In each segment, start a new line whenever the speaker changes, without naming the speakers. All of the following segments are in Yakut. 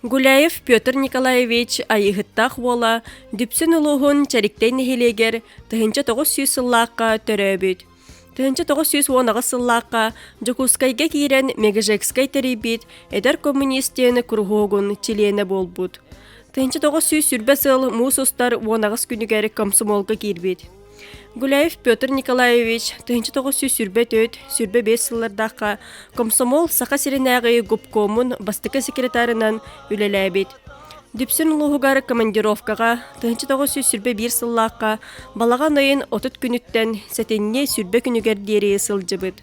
Гуляев Петр Николаевич Айыыһыттаах уола Дүпсүн улууһун Чэриктэй нэһилиэгэр 1900 сыллаахха төрөөбүт. 1918 сыллаахха Дьокуускайга киирэн Мегежекскэй тэрийбит Эдэр коммунист диэн куруһуогун чилиэнэ буолбут. 1920 сыл муус устар 18 күнүгэр комсомолга киирбит. Гуляев Петр Николаевич 1924-25 сыллардаахха комсомол Саха сиринээҕи губкомун бастакы секретарынан үлэлээбит. Дүпсүн улууһугар командировкаҕа 1921 сыллаахха балаҕан ыйын 30 күнүттэн сэтинньи 20 күнүгэр диэри сылдьыбыт.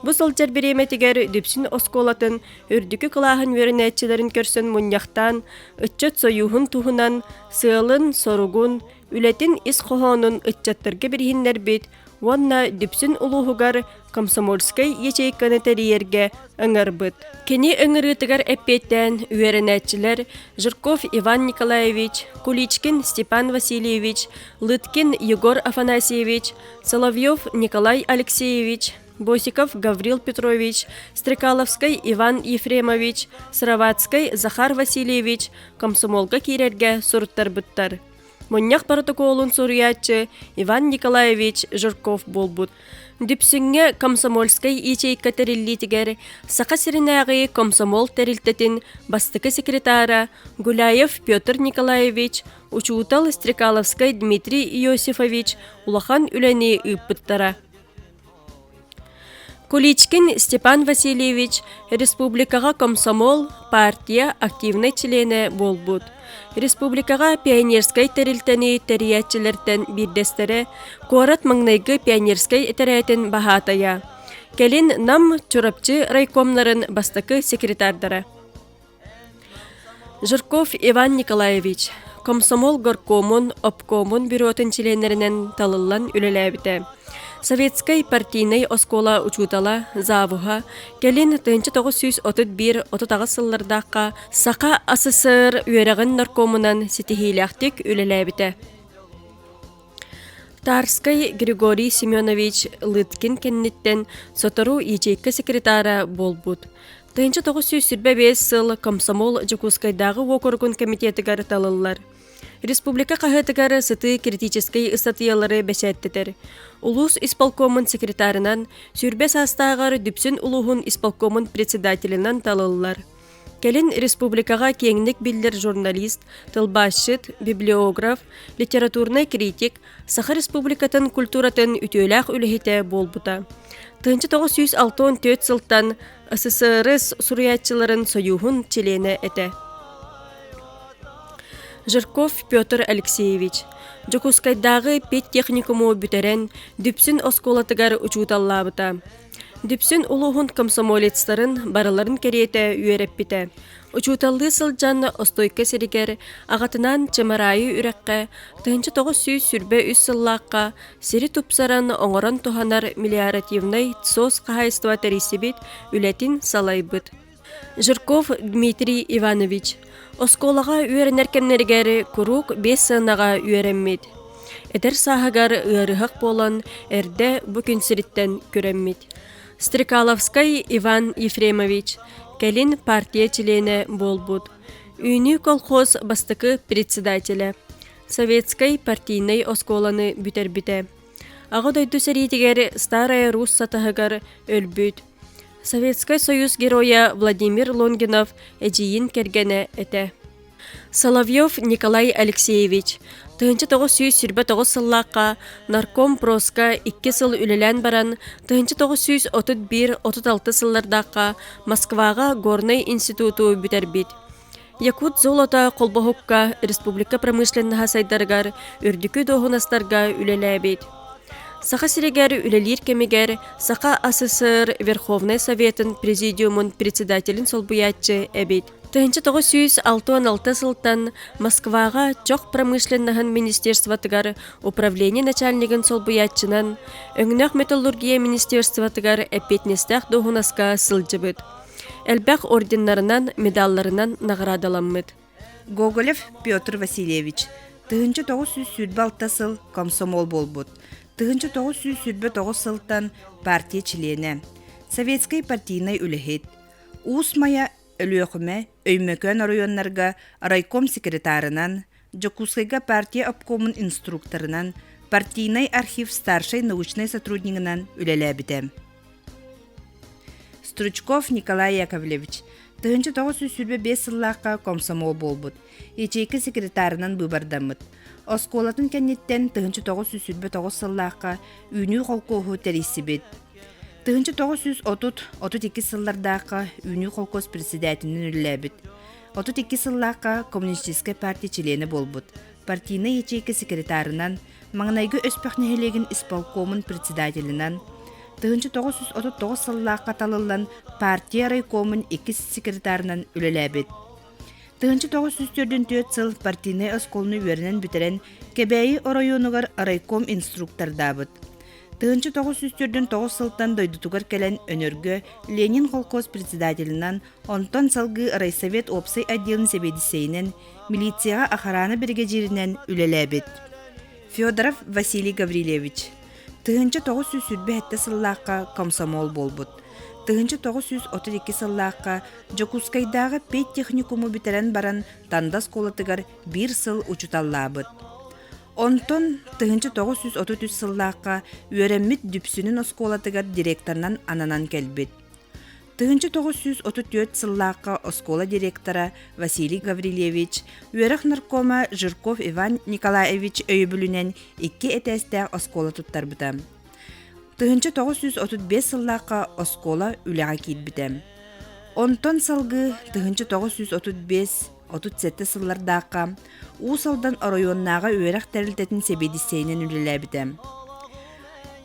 Бу сылдьар бириэмэтигэр Дүпсүн оскуолатын үрдүкү кылааһын үөрэнээччилэрин көрсөн мунньахтаан, ыччат сойууһун туһунан сыалын-соругун, үлэтин ис хоһоонун ыччаттарга билиһиннэрбит уонна Дүпсүн улууһугар комсомольскай ячейканы тэрийэргэ ыҥырбыт. Кини ыҥырыытыгар эппиэттээн үөрэнээччилэр Жирков Иван Николаевич, Куличкин Степан Васильевич, Лыткин Егор Афанасьевич, Соловьев Николай Алексеевич, Босиков Гаврил Петрович, Стрекаловскай Иван Ефремович, Сыроватскай Захар Васильевич комсомолга киирэргэ суруттарбыттар. Мунньах боротокуолун суруйааччы Иван Николаевич Жирков буолбут. Дүпсүҥҥэ комсомольскай ячейка тэриллиитигэр Саха сиринээҕи комсомол тэрилтэтин бастакы секретара Гуляев Петр Николаевич, учуутал Стрекаловскай Дмитрий Иосифович улахан үлэни ыыппыттара. Куличкин Степан Васильевич республикаҕа комсомол, партия активнай чилиэнэ буолбут. Республикаҕа пионерскай тэрилтэни тэрийээччилэртэн биирдэстэрэ, куорат маҥнайгы пионерскай этэрээтин баһаатайа. Кэлин Нам, Чурапчы райкомнарын бастакы секретардара. Жирков Иван Николаевич комсомол горкомун, обкомун бюротун чилиэннэринэн талыллан үлэлээбитэ. Советскай партийнай оскуола учуутала, завуһа, кэлин 1931-38 сыллардаахха Саха АССР үөрэҕин наркомунан ситиһиилээхтик үлэлээбитэ. Тарскай Григорий Семенович Лыткин кэнниттэн сотору ячейка секретара буолбут. 1925 сыл комсомол Дьокуускайдааҕы уокуругун комитетыгар талыллар. Республика хаһыатыгар сытыы критическэй ыстатыйалары бэчээттэтэр. Улуус исполкомун секретарынан, 20 саастааҕар Дүпсүн улууһун исполкомун председателинэн талыллар. Кэлин республикаҕа киэҥник биллэр журналист, тылбаасчыт, библиограф, литературнай критик, Саха Республикатын культуратын үтүөлээх үлэһитэ буолбута. 1964 сылтан СССР суруйааччыларын сойууһун чилиэнэ этэ. Жирков Петр Алексеевич Дьокуускайдааҕы педтехникуму бүтэрэн, Дүпсүн оскуолатыгар учууталлаабыта. Дүпсүн улууһун комсомолецтарын барыларын кэриэтэ үөрэппитэ. Учууталлыы сылдьан Остуойка сиригэр аҕатынаан Чымараайы үрэххэ 1923 сыллаахха сири тупсаран оҥорон туһанар мелиоративнай ЦОС хаһаайыстыба тэрийсибит үлэтин салайбыт. Жирков Дмитрий Иванович оскуолаҕа үөрэнэр кэмнэригэр куруук биэс сыанаҕа үөрэммит. Эдэр сааһыгар ыарыһах буолан эрдэ бу күн сириттэн күрэммит. Стрекаловскай Иван Ефремович кэлин партия чилиэнэ буолбут. Үүнүү колхоз бастакы председателэ. Советскай партийнай оскуоланы бүтэрбитэ. Аҕа дойду сэриитигэр Старая Русса таһыгар өлбүт. Советскай Союз Геройа Владимир Лонгинов эдьиийин кэргэнэ этэ. Соловьев Николай Алексеевич 1929 сыллаахха наркомпроска икки сыл үлэлээн баран 1931-36 сыллардаахха Москваҕа Горнай институту бүтэрбит. Якут золото холбоһукка республика промышленноһа сайдарыгар үрдүкү дуоһунастарга үлэлээбит. Саха сиригэр үлэлиир кэмигэр Саха АССР Верховнай Советын Президиумун председателин солбуйааччы эбит. 1966 сылтан Москваҕа чох промышленноһын министерствотыгар управление начальнигын солбуйааччынан, өҥнөөх металлургия министерствотыгар эппиэтинэстээх дуоһунаска сылдьыбыт. Элбэх орденнарынан, медалларынан наҕараадаламмыт.
Гоголев Петр Васильевич 1926 сыл комсомол буолбут. 1929 сылтан партия чилиэнэ, советскай партийнай үлэһит, Уус Майа. Өлүөхүмэ, Өймөкөөн оройуоннарга райком секретарынан, Дьокуускайга партия обкомун инструкторынан, партийнай архив старшай научнай сотруднигынан үлэлээбитэ. Стручков Николай Яковлевич 1925 сыллаахха комсомол буолбут, ячейка секретарынан быыбардаммыт. Оскуолатын кэнниттэн 1929 сыллаахха Үүнүү холкуоһу тэрийсибит. 1930-32 сыллардаахха Үүнүү холкуос председателинэн үлэлээбит. 32 сыллаахха Коммунистическай партия чилиэнэ буолбут. Партийнай ячейка секретарынан, маҥнайгы Өспөх нэһилиэгин исполкомун председателинэн, 1939 сыллаахха талыллан партия райкомун иккис секретарынан үлэлээбит. 1944 сыл партийнай оскуоланы үөрэнэн бүтэрэн Кэбээйи оройуонугар райком инструктордаабыт. 1949 сылтан дойдутугар кэлэн Өнөргө Ленин холкуос председателинэн, онтон салгыы райсовет уопсай отделын сэбиэдиссэйинэн, милицияҕа охрана биригэдьииринэн үлэлээбит. Федоров Василий Гаврильевич 1927 сыллаахха комсомол буолбут. 1932 сыллаахха Дьокуускайдааҕы педтехникуму бүтэрэн баран Танда оскуолатыгар биир сыл учууталлаабыт. Онтон 1933 сыллаахха үөрэммит Дүпсүнүн оскуолатыгар директорынан ананан кэлбит. 1934 сыллаахха оскуола директора Василий Гаврильевич, үөрэх наркома Жирков Иван Николаевич өйөбүлүнэн икки этээстээх оскуола туттарбыта. 1935 сыллаахха оскуола үлэҕэ киирбитэ. Онтон салгыы 1935-37 сыллардаахха Уус Алдан оройуоннааҕы үөрэх тэрилтэтин сэбиэдиссэйинэн үлэлээбитэ.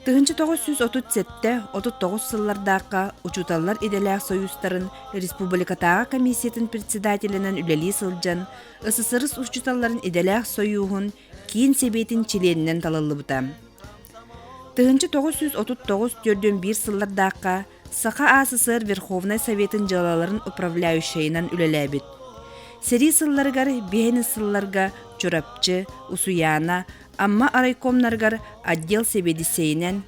1937-39 сыллардаахха учууталлар идэлээх сойуустарын республикатааҕы комиссиятын председателинэн үлэлии сылдьан, СССР учууталларын идэлээх сойууһун Киин Сэбиэтин чилиэнинэн талыллыбыта. 1939-41 сыллардаахха Саха АССР Верховнай Советын дьыалаларын управляющайынан үлэлээбит. Сэрии сылларыгар биһэни сылларга Чурапчы, Усуйаана, Амма райкомнарыгар отдел сэбиэдиссэйинэн,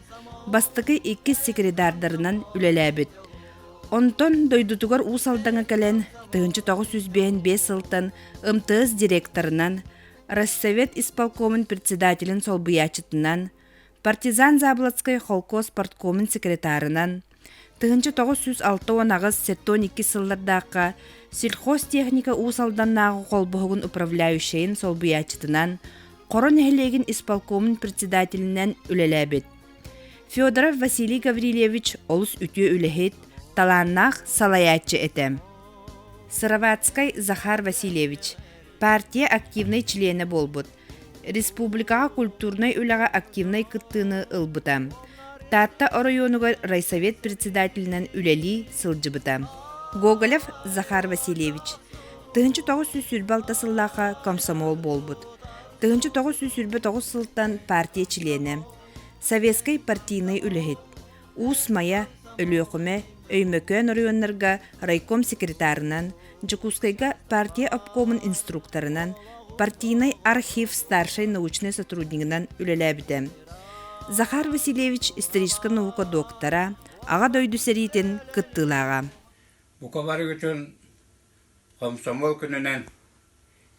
бастакы иккис секретардарынан үлэлээбит. Онтон дойдутугар Уус Алдаҥа кэлэн 1955 сылтан МТС директорынан, Россовет исполкомун председателин солбуйааччытынан, Партизан Заболоцкай холкуос парткомун секретарынан, 1968-72 сыллардаахха сельхозтехника Уус Алданнааҕы холбоһугун управляющайын солбуйааччытынан, Хоро нэһилиэгин исполкомун председателинэн үлэлээбит. Федоров Василий Гаврильевич олус үтүө үлэһит, талааннаах салайааччы этэ. Сыроватскай Захар Васильевич партия активнай чилиэнэ буолбут, республикаҕа культурнай үлэҕэ активнай кыттыыны ылбыта. Таатта оройуонугар райсовет председателинэн үлэлии сылдьыбыта. Гоголев Захар Васильевич 1926 сыллаахха комсомол буолбут. 1929 сылтан партия чилиэнэ, советскай партийнай үлэһит. Уус Майа, Өлүөхүмэ, Өймөкөөн оройуоннарга райком секретарынан, Дьокуускайга партия обкомун инструкторынан, партийнай архив старшай научнай сотруднигынан үлэлээбитэ. Захар Васильевич историческай наука доктора, Аҕа дойду сэриитин кыттыылааҕа.
Бука барыгытын хомсомуол күнүнэн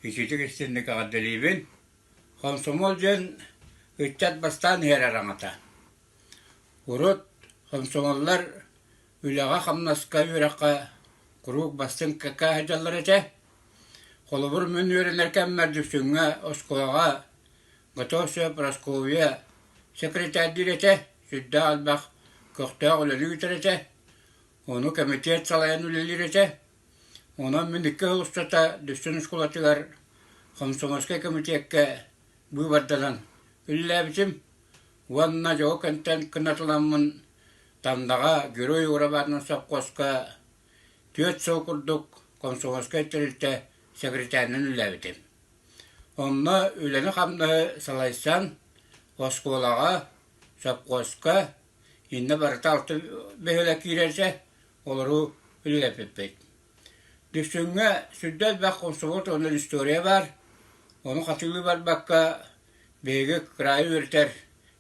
итиитик истинник эҕэрдэлиибин. Хомсомуол диэн ыччат бастаан иһэр араҥата. Урут хомсомуоллар үлэҕэ-хамнаска, үөрэххэ куруук бастыҥ кэккэ сылдьаллар этэ. Холобур, мин үөрэнэр кэммэр Дүпсүҥҥэ оскуолаҕа Готовцева Прасковья секретарьдыыр этэ, сүрдээх элбэх көхтөөх үлэни ыытар этэ. Ону кэмитиэт салайан үлэлиир этэ. Онон мин икки сыл устата Дүпсүн оскуолатыгар комсомольскай кэмитиэккэ быыбарданан үлэлээбитим. Уонна дьоҕу кэнтэн кынатыламмын Тандаҕа Герой Урабаатынан сопхуоска түөрт сыл курдук комсомольскай тэрилтэ сэкирэтээринэн үлэлээбитим. Онно үлэни-хамнаһы салайсан, оскуолаҕа, сопхуоска иннэ барыта алта бөһүөлэк киирэрсэ, олору үлэлэппиппит. Дүпсүҥҥэ сүрдэ элбэх комсомол туһунан история баар, ону хатылыы барбакка Биһиги кыраайы үөрэтэр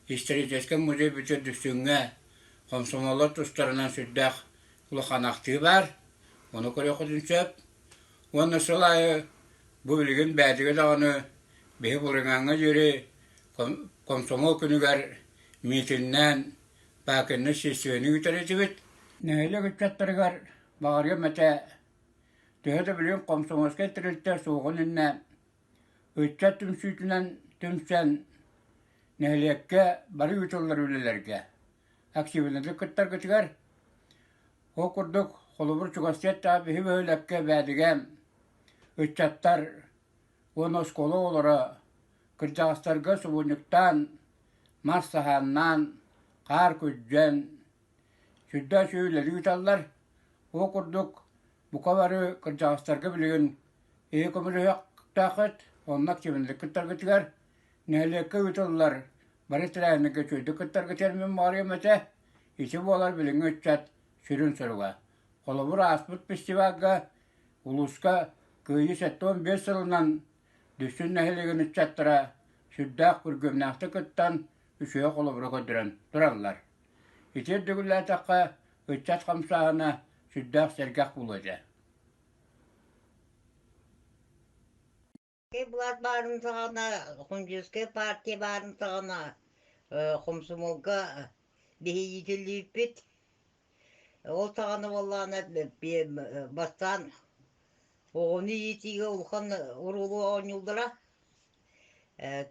историческай музей бүтэр Дүпсүҥҥэ хомсомуоллар тустарынан сүрдээх улахан ахтыы баар. Ону көрүөххүтүн сөп. Уонна сыл аайы бу билигин бээтигэ даҕаны биһи Булуҥааҥҥа диэри комсомол күнүгэр миитиннээн Пакинны сессияны ыытар этибит. Нэһилиэк ыччаттарыгар баҕарыам этэ, төһө да билигин комсомольскай тэрилтэ суоҕун иннэ ыччат түмсүүтүнэн түмсэн нэһилиэккэ бары ыытыллар үлэлэргэ активнайдык кыттаргытыгар ол курдук холобур чугастыы эттээх биһи бөһүөлэккэ Бээдигэ ыччаттар уонна оскуола оҕолоро кырдьаҕастарга субунньуктаан мас саһааннаан хаар күрдьэн сүрдээх үчүгэй үлэни ыыталлар. Ол курдук бука бары кырдьаҕастарга билигин ийэ көмөлөһүөхтээххит, онно активнайдык кыттаргытыгар нэһилиэккэ ыытыллар бары тэрээһиннэргэ үчүгэйдик кыттаргытыгар мин баҕарыам этэ. Ити буолар билиҥҥи ыччат сүрүн соруга. Холобур, ааспыт фестивальга улууска Кыайыы 75 сылынан Дүпсүн нэһилиэгин ыччаттара сүрдээх күргүөмнээхтик кыттан, үчүгэй холобуру көрдөрөн тураллар. Ити үрдүгүлээтэххэ, ыччат хамсааһына сүрдээх сэргэх буолуо этэ.
Былаат баарын саҕана, Хомуньуускай партия баарын саҕана хомсомуолга биһиги Ол саҕана буоллаҕына бастаан оҕону иитиигэ улахан оруолу оонньууллара.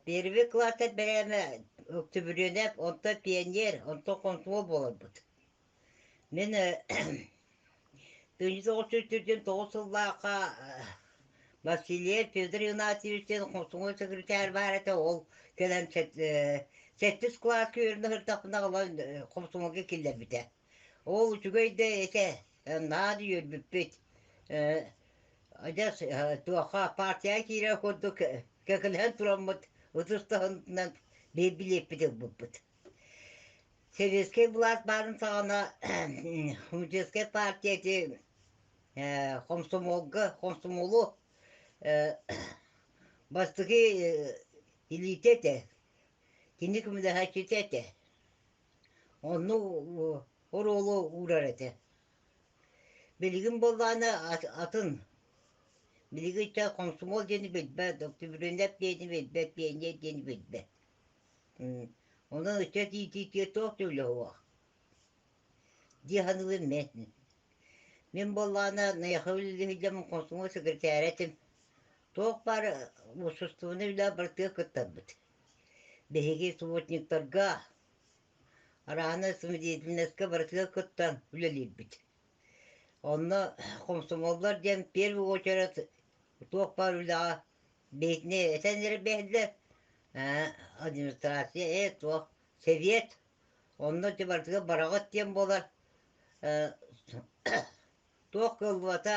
Первый класс бэрээмэ Өктүбүрүөнэп, онтон пионер, онтон хомсомуол буоларбыт. Мин 1949 сыллаахха Васильев Федор Игнатьевич диэн хомсомуол секретарь баар этэ, ол кэлэн сэттис кылааска үөрэнэ сырыттахпына ылан хомсомуолга киллэрбитэ. Ол үчүгэй да этэ, наһаа да үөрбүппүт. Адьас туохха партияҕа киирэр курдук кэкилэһэн тураммыт ытыс таһынан биир билиэппит ылбыппыт. Советскай былаас баарын саҕана Коммунистическай партия ити хомсомуолга хомсомуолу бастакы илиитэ этэ, кини көмөлөһөөччүтэ этэ. Онно оруолу уурар этэ. Билигин буоллаҕына атын билигин ыччат хомсомуол диэни билбэт, октябренок диэни билбэт, пионер диэни билбэт. Онон ыччат иитиитигэр туох да үлэ суох дии саныыбын мин. Мин буоллаҕына Найахы үлэлиһиллэммин комсомол секретаря этим. Туох баар уопсастыбаннай үлэҕэ барытыгар кыттарбыт. Биһиги субботниктарга, араана самодеятельноска барытыгар кыттан үлэлиирбит. Онно комсомоллар диэн первый очеред туох баар үлэҕэ Биһикини этэн эрэ биэрдилэр, администрация ээ туох сэбиэт, онно ити барытыгар бараҕыт диэн буолар, туох кыаллыбата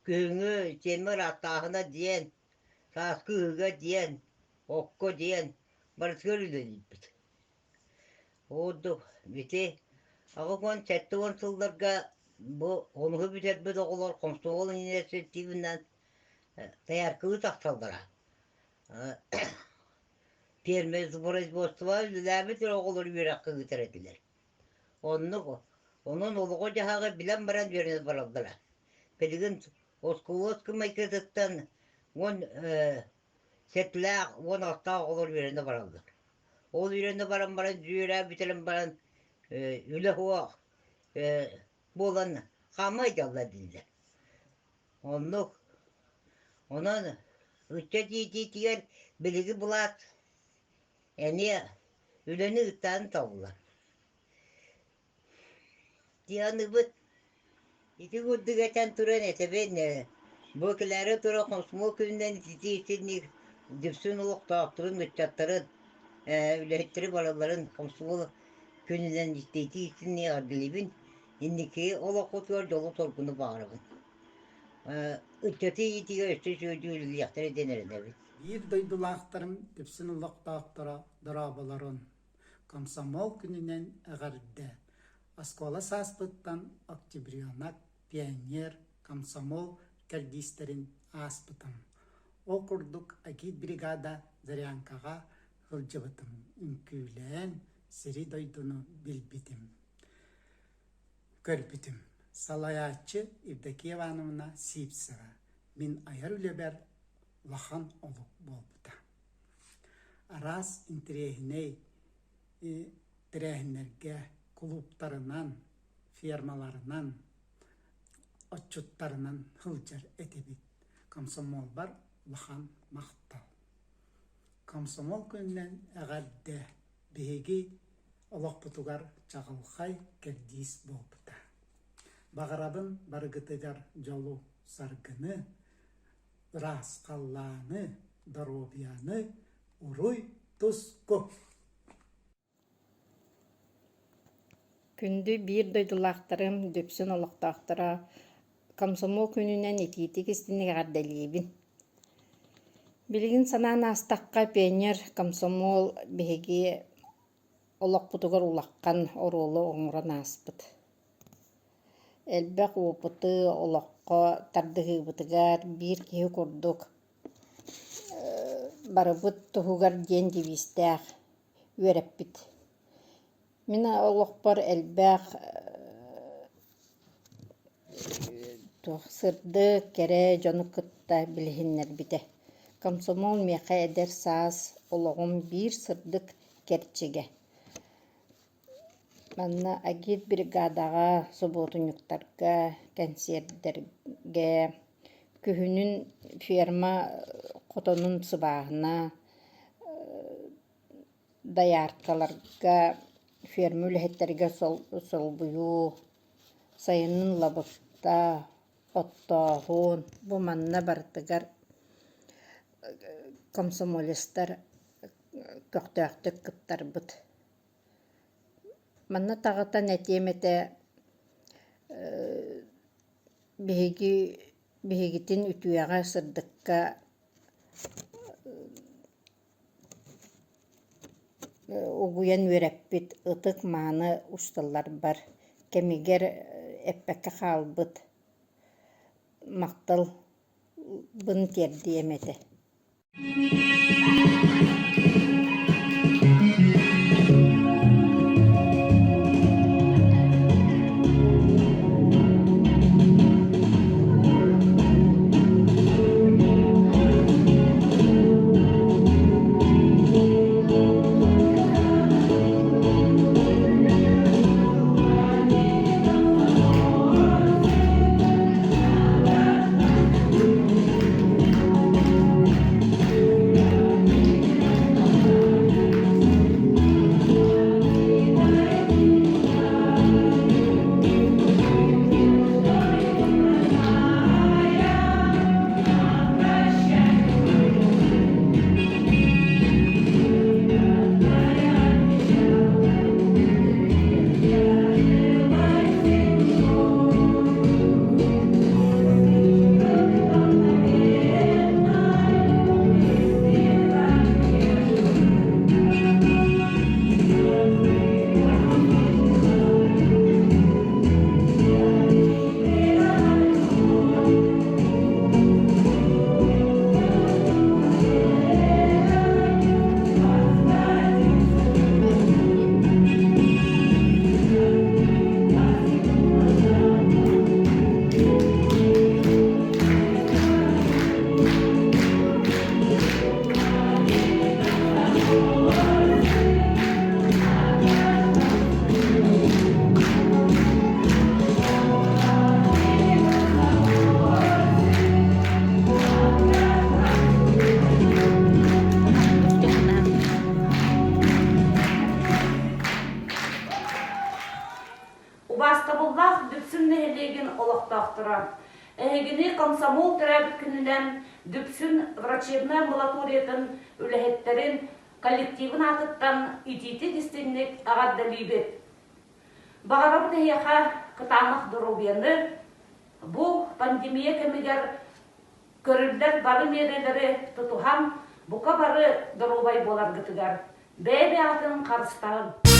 күһүҥҥү тиэмэ ыраахтааһына диэн, сааскы ыһыыга диэн, окко диэн барытыгар үлэлиирбит. Ордук ити 87 сылларга бу онуһу бүтэрбит оҕолор хомсомуол инициативынан дояркалыы тахсаллара. Фермер производство үлэлээбит эрэ оҕолор үөрэххэ ыытар этилэр. Оннук онон олоҕу-дьаһаҕы билэн баран үөрэнэ бараллара. Билигин оскуола майгытыттан уон сэттээх, 16-таах оҕолор үөрэнэ бараллар. Ол үөрэнэ баран баран үөрээ бүтэрэн баран үлэ суох буолан хаамай дьалла дииллэр. Оннук. Онон ыччат иитиитигэр билиги булаат эмиэ үлэни ыыттаан тобулар. Дианыбыт ити курдук этэн туран этэбин бу кэлээри турар хомсомуол күнүнэн ититии итинник Дүпсүн олохтоохторун ыччаттарын үлэһиттэри барыларын хомсомуол күнүнэн ититии итинник эҕэрдэлиибин инники олоххутугар дьолу-соргуну баҕарабын. Ыччаты иитиигэ өссө үчүгэйдик үлэлиэхтэрэ диэн эрэнэбин.
Биир дойдулаахтарым Дүпсүн олохтоохторо дорооболорун! Комсомол күнүнэн эҕэрдэ! Оскуола сааспыттан октябренок, пионер, комсомол кэрдиистэрин ааспытым. Ол курдук агитбригада Зарянкаҕа сылдьыбытым, үҥкүүлээн сири-дойдуну билбитим, көрбүтүм. Салайааччы Евдокия Ивановна Сивцева мин айар үлэбэр улахан олук буолбута. Араас интэриэһинэй тэрээһиннэргэ кулууптарынан, фермаларынан, отчуттарынан сылдьар этибит. Комсомолбар улахан махтал. Комсомол күнүнэн эҕэрдэ! Биһиги олохпутугар чаҕылхай кэрдиис буолбута. Баҕарабын барыгытыгар дьолу, саргыны, ыраас халлааны, доруобуйаны, уруй-туску!
Күндү биир дойдулаахтарым, Дүпсүн олохтоохторо, Комсомол күнүнэн итиитик истиҥник эҕэрдэлиибин. Билигин санаан аастахха, пионер, комсомол биһиги олохпутугар улахан оруолу оҥорон ааспыт. Элбэх опыты олоххо тардыһыыбытыгар биир киһи курдук барыбыт туһугар диэн девизтээх үөрэппит. Мин олохпор элбэх туох сырдык, кэрэ дьону кытта билиһиннэрбитэ. Комсомол миэхэ эдэр саас олоҕум биир сырдык кэрчигэ. Манна агитбригадаҕа, субуотунньуктарга, кэнсиэрдэргэ, күһүнүн ферма хотонун сыбааһына, дояркаларга, ферма үлэһиттэригэр солбуйуу, сайынын лабыкта, оттооһун бу манна барытыгар комсомолецтар көхтөөхтүк кыттарбыт. Манна таҕытан этиэм этэ биһиги биһигитин үтүөҕэ, сырдыкка угуйан үөрэппит ытык-мааны усталларбар кэмигэр эппэккэ хаалбыт махталбын тиэрдиэм этэ.
Убаастабыллаах Дүпсүн нэһилиэгин олохтоохторо! Эһигини комсомол төрөөбүт күнүнэн Дүпсүн врачебнай амбулаториятын үлэһиттэрин коллективын аатыттан итиитик-истиҥник эҕэрдэлиибит! Баҕарабыт эһиэхэ кытаанах доруобуйаны, бу пандемия кэмигэр көрүллэр бары миэрэлэри тутуһан, бука бары доруобай буоларгытыгар, бэйэ-бэйэҕитин харыстаһын!